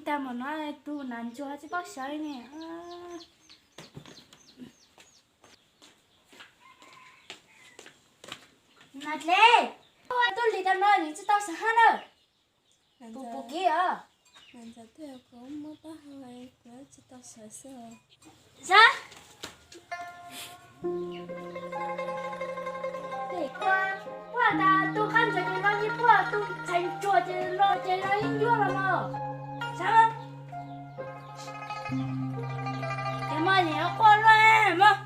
Tag mus no tus nas ntsuag tsis paub sawv ne. Nas dlej, ua tuaj li tau no nws tsis tau sawv hab na. Puas, puas kiv os? Sab. Puag tas tus qab ntsuag ces los yeej puag, tus txhais ntsuag ces los ces los yeej ncuab los mog. Sab. Ces mas nim quaj luaj mog.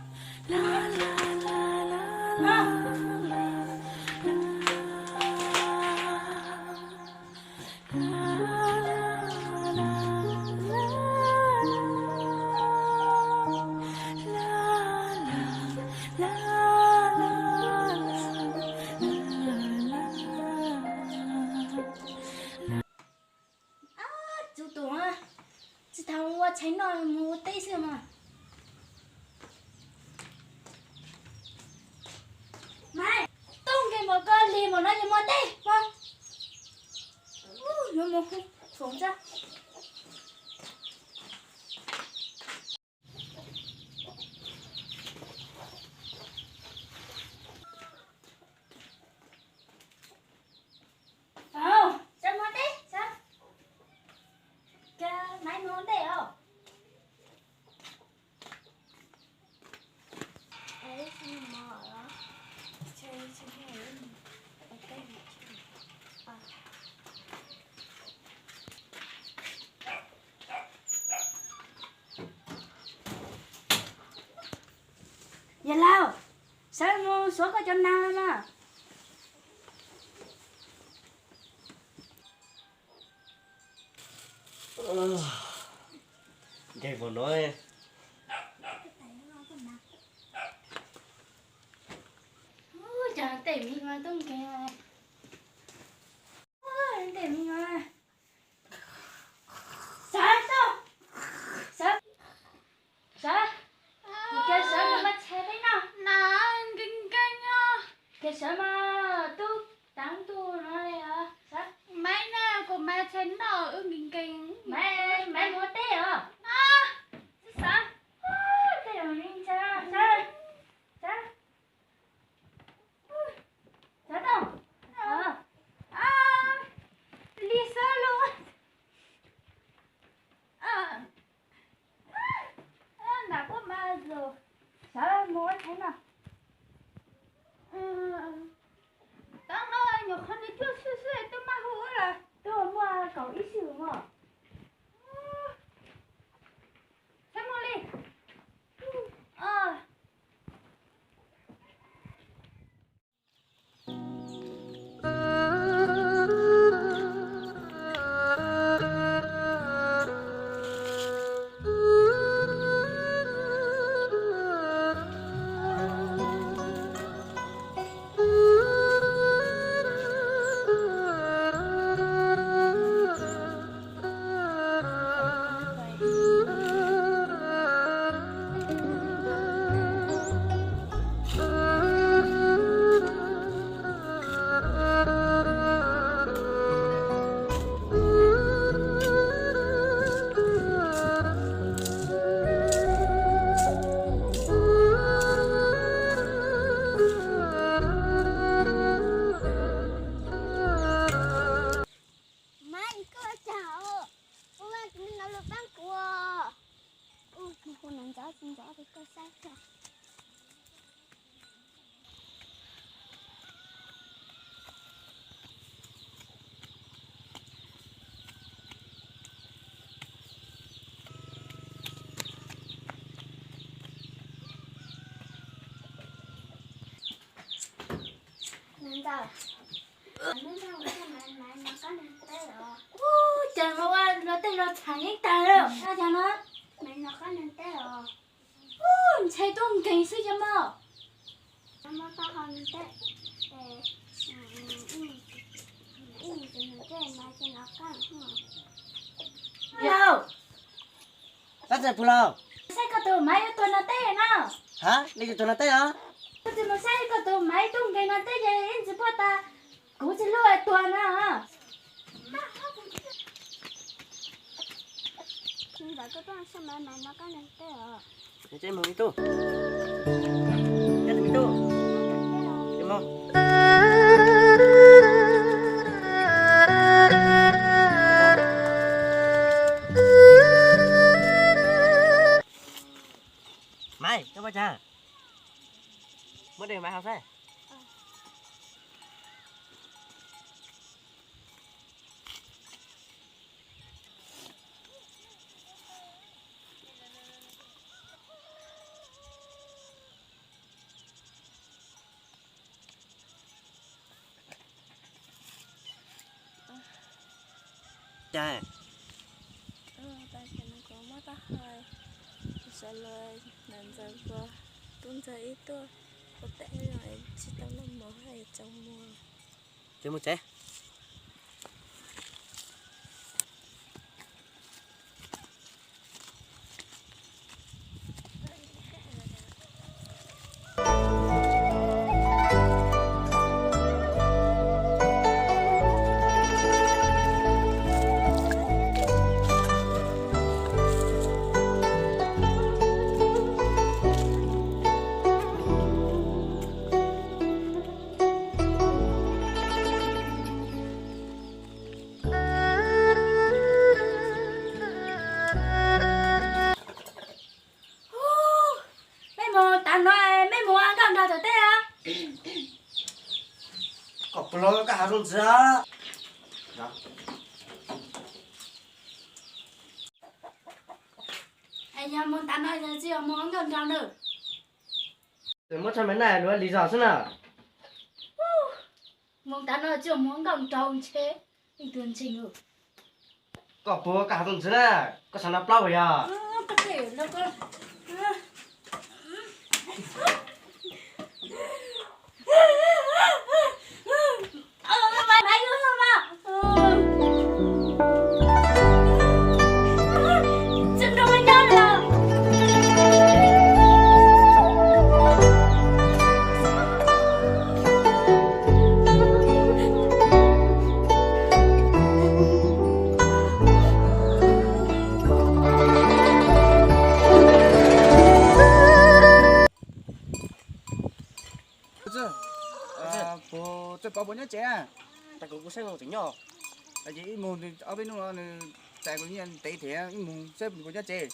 Ab, txhua tus, tsis tau ua tshais noj mus ua teb xwb mas. Mas, tub nkeeg npaum ko lig npaum no yuav mus teb mas. Yuav mus foom tsa. Txawm mus teb, txawm. Cas Maiv mus ua ntej os? Yawg laus, sawv mus suav koj cov nas mas. Nkeeg npaum no. Ub, cas tej miv mas tub nkeeg. Tej miv mas. Sawv, sawv, sawv. Sawv. Kuv cia sawv mas mas tshais peb noj. Nas nkeeg nkeeg os. Cia sawv mas tub tav ntuj no li os. Sawv. Maiv na, kuv mas tshais noj wb nkeeg nkeeg. Maiv, Maiv mus teb os. Sawv. Tej zaum nkeeg ntsa. Sawv. Sawv. Sawv tau. Li sawv lug. Nram kuj mas lug. Sawv mus ua tshais noj. Tav no nyuam qhuav nws cuaj xwb xwb twb maj hu lawm. Twb muaj kaum ib xwb mog. Tshais mus li. Maiv, koj ua cas os? Ua li no los paab kuv. Ua, kuv ntxov tsis ntxov es koj saib kag. Ub, cas mus ua luag tej luag txhav yeeb tag lawm. Ub, ntshai tuaj nkeeg xwb yog mog. Yog. Koj tseem pw los? Saib koj tus Maiv yuav tuag no teb no. Ha, nej yuav tuag no teb os? Koj tsis mus saib koj tus Maiv tuaj nkeeg no teb ces ib ntsis puag ta kuv tsis luaj tuag no. Ntxawm, koj tuaj saib Maiv Maiv no koj nrog teb os. Nrog teb mus me tub. Nrog teb mus me tub. Teb mus. Maiv, koj ua cas? Muab dej Maiv haus saib. Cas? Tam sim no kuv muab taub hau sawv los, Ntxawm, Ntxawm, kuv tub Ntxawg ib tuaj ua teb los tsis tau noj mov es tsaus muag. Ces mus tsev. Mej mus tav no, mej mus ua nkauj nraug tom teb os. Koj puas los koj hav zoov ntxiv. Es yog mus tav no yog tsis yog mus ua nkauj nraug na? Muab tshaj me na, luag li zog xwb na. Mus tav no tsis yog mus ua nkauj nraug ntshe ib tug ntseeg. Koj puas koj hav zoov ntxiv na, koj xav noj plaub puas yog? Puas txawj pov puas nyob tsev? Kuv kuv saib tseem nyob. Ces ib mus ob peb hnub no nws txais kuv nyiaj ntev thiab, ib mus saib puas nyob tsev.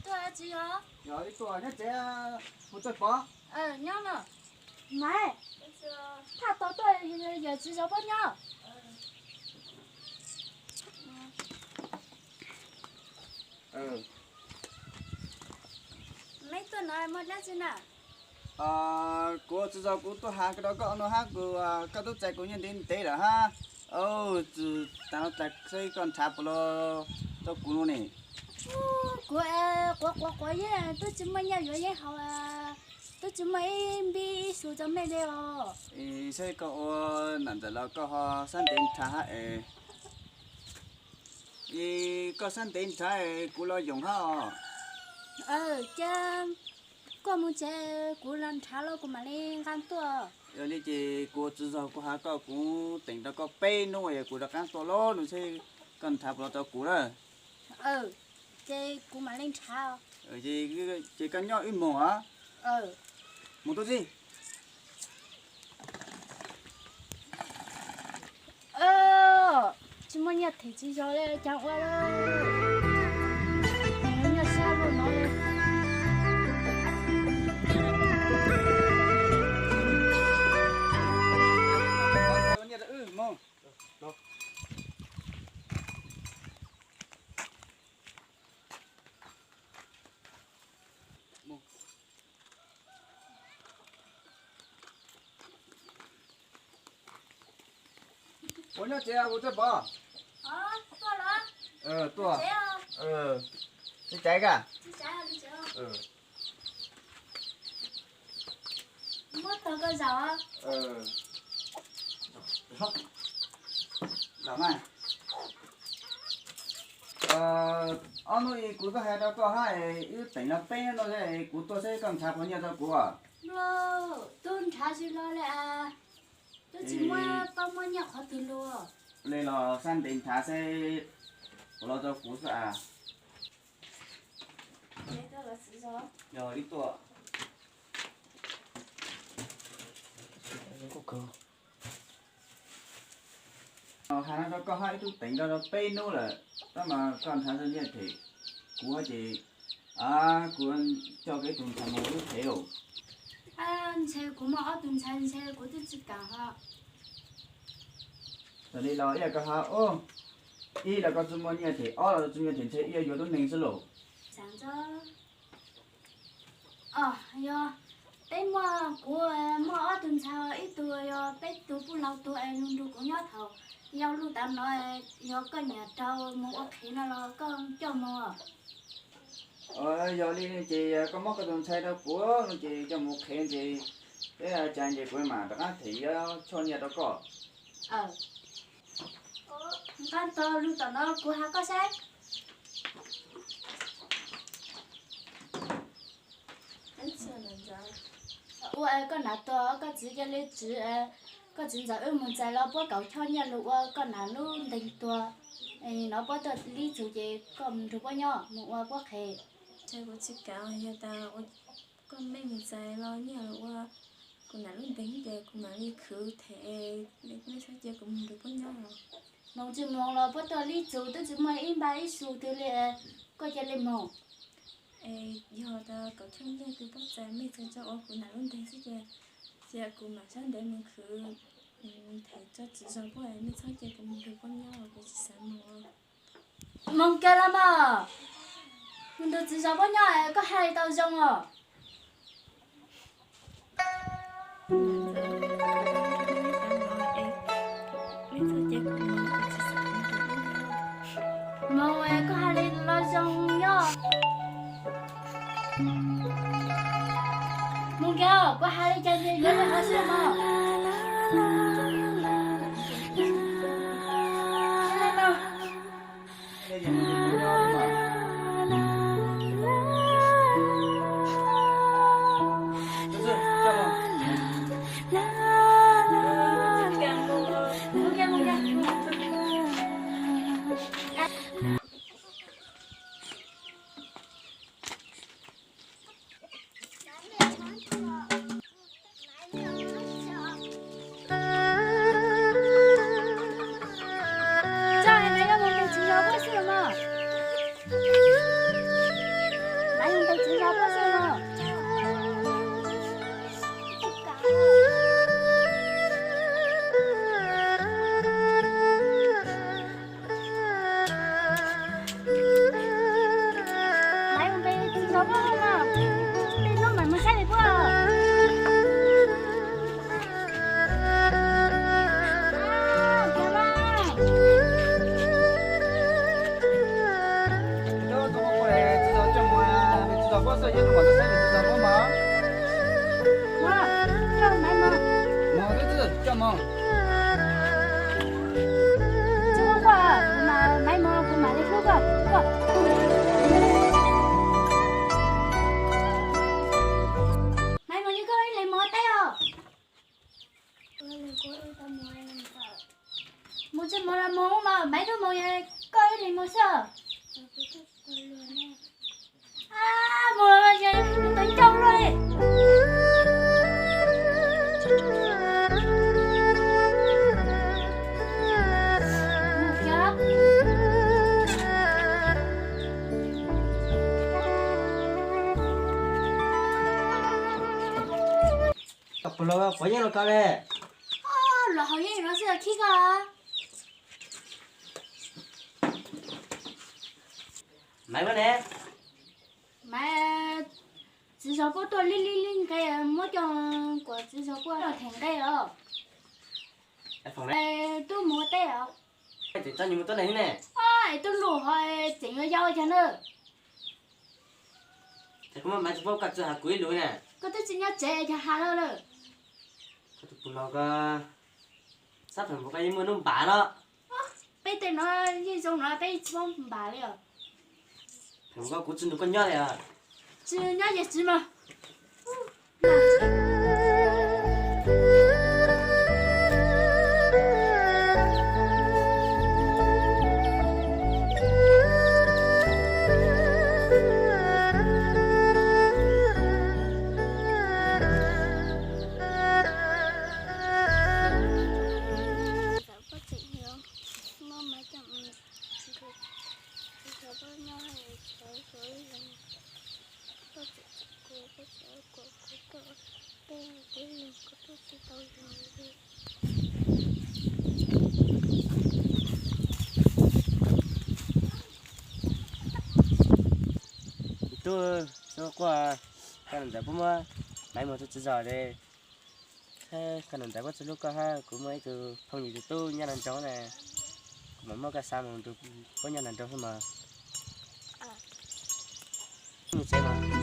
Tuaj tsis yog? Yog ib tuaj nyob tsev, puas txawj pov? Nyob no. Maiv, thaj tau tuaj yawm txiv zov pob nyob. Maiv tuaj no muaj dab tsi na? Kuv tsis tau, kuv tuaj hais rau koj no hab, kuv, koj twb txais kuv nyiaj ntev ntev lawm hab. Tsis tas no tas saib koj nrhav puas los rau kuv no ne. Kuv quav quav quav yeej twb tsis muaj nyiaj yuav yeeb haus, twb tsis muaj ib npib ib xu rau mej li os. Saib koj ua nam ntxawm los koj ho sab ntev nrhav hab es. Koj sab ntev nrhav es kuv los yoom hab os. Ces koj mus tsev, kuv los nrhav los kuv mam li nqa tuaj. Yog li ces kuv tsis tau, kuv hais koj, kuv teem rau koj peb hnub es kuv rov qab tuaj los nug saib koj nrhav puas los rau kuv na. Ces kuv mam li nrhav. Ces koj nyob ib moos os. Mus tuaj xwb. Tsis muaj nyiaj them tsis zog li cas ua lawm. Nyiaj sab luaj no li. Puas nyob tsev, puas txawj pov? Tuaj. Tsis txais ka. Muab tog koj zaum. Zaum mas. Ob hnub ib kuv twb hais rau koj hab, ib lub teem no peb hnub no kuv tuaj saib koj nrhav puas nyiaj rau kuv. Tub nrhav tsis los li as, twb tsis muaj pab muab nyiaj qhov twg lug. Li los sab ntev nrhav saib puas los rau kuv xwb as. Yog ib tuaj. Hais no rau koj hab, ib tug teem nrog rau peb hnub lawm, tab mas koj nrhav tsis nyiaj them kuv hab ces kuv coj kuv ib tug ntxhais mus lub thev lauj. Ntshe kuv muaj ob tug ntxhais ntshe kuv twb tsis kam hos. Tam li los ib yam koj hab, ib los koj tsis muaj nyiaj them, ob los tsis muaj nyiaj them ntshe ib yam yuav lub neej xwb lauj. Yog peb muaj, kuv muaj ob tug ntxhais, ib tug yog peb tug puj laug tug es nrug kuv nyob thaum yau lug tav no, yog koj nyiam rau mus ua qhev no los koj coj mus. Yog li ces koj muab koj tus ntxhais rau kuv no ces coj mus qhev ces peb cas ces kuv mam rov qab them yuav choj nyiaj rau koj. Nqa tau lug tom no kuv has koj saib. Ua koj nam tuag koj txiv cia li tsis, koj txiv ntxawm wb mus txais los puab kaum choj nyiaj lug ua koj nam lub ntees tuag. No puab tuaj lib txug ces koj mus nrug puab nyob mus ua puab qhev. Kuv tsis kam, yog tas koj mej mus txais los nyiaj lug ua kuv nam lub ntees ces kuv mam li khwv them, mej txhob cia kuv mus nrug puab nyob. Moog tsis moog los puab tuaj lib txug twb tsis muaj ib npab ib xu twg li, koj cia li moog. Yog tas kaum choj nyiaj kws puab txais mej txhaj tso ua kuv nam lub ntees xwb ces cia kuv mam sab ntev mus khwv them tso txiv zog puab, mej txhob cia kuv mus nrug puab nyob, kuv tsis xav moog. Moog kag los mog, mus nrug txiv zog puab nyob koj has li tau zoo os. Moog koj has li los zoo nyob. Moog kag, puab has li cas ces yuav li hov xwb mog. Tso, maiv yuav mus nrug txiv zog puab xwb mog. Maiv yuav nrug txiv zog puab xwb mog. Maiv mus nrug txiv zog puab mog, tej nub maiv mus saib li puab. Txiv zog puab xwb, yog lub mam saib txiv zog puab mog. Maiv mog, coj mog. Tsis ua quaj, kuv mam, Maiv mog, kuv mam li hlub koj. Maiv mog, yog koj ib leeg mus teb os. Mus tsis mus los mus mas Maiv tub mus, koj ib leeg mus xwb. Mus los ces tus ncauj luaj li. Puas los, puas yeej los koj le? Los haus yeeb no xwb, khib koj. Maiv koj ne? Maiv, txiv zog puab tuaj lib lib lib nqe, muab coj kuas txiv zog puab them nqe os. Tub mus ua teb os. Tseem tso nws mus tuab neeg ne. Es tub lug hov tseem yuav yau cas na. Koj muab Maiv tsis paub koj tsis has kuv ib lus na. Koj twb tsis nyob tsev cas has lawm. Koj tus puas los koj, xab pheem puas koj yeej muaj nub npam no. Peb tej no yeej zoo no peb tsis paub npam li os. Kuv tsis nrog koj nyob li. Tsis nyob ces tsis mas. Tub, xyov quaj, koj niam ntxawm puas muab maiv mus txog txiv zos li? Koj niam ntxawm puas tsis hlub koj hab? Kuv muaj ib tug phooj ywg tus tub nyob nram nroog na, kuv mam muab koj xa mus nrug puab nyob nram nroog hab mas. Mus tsev mas.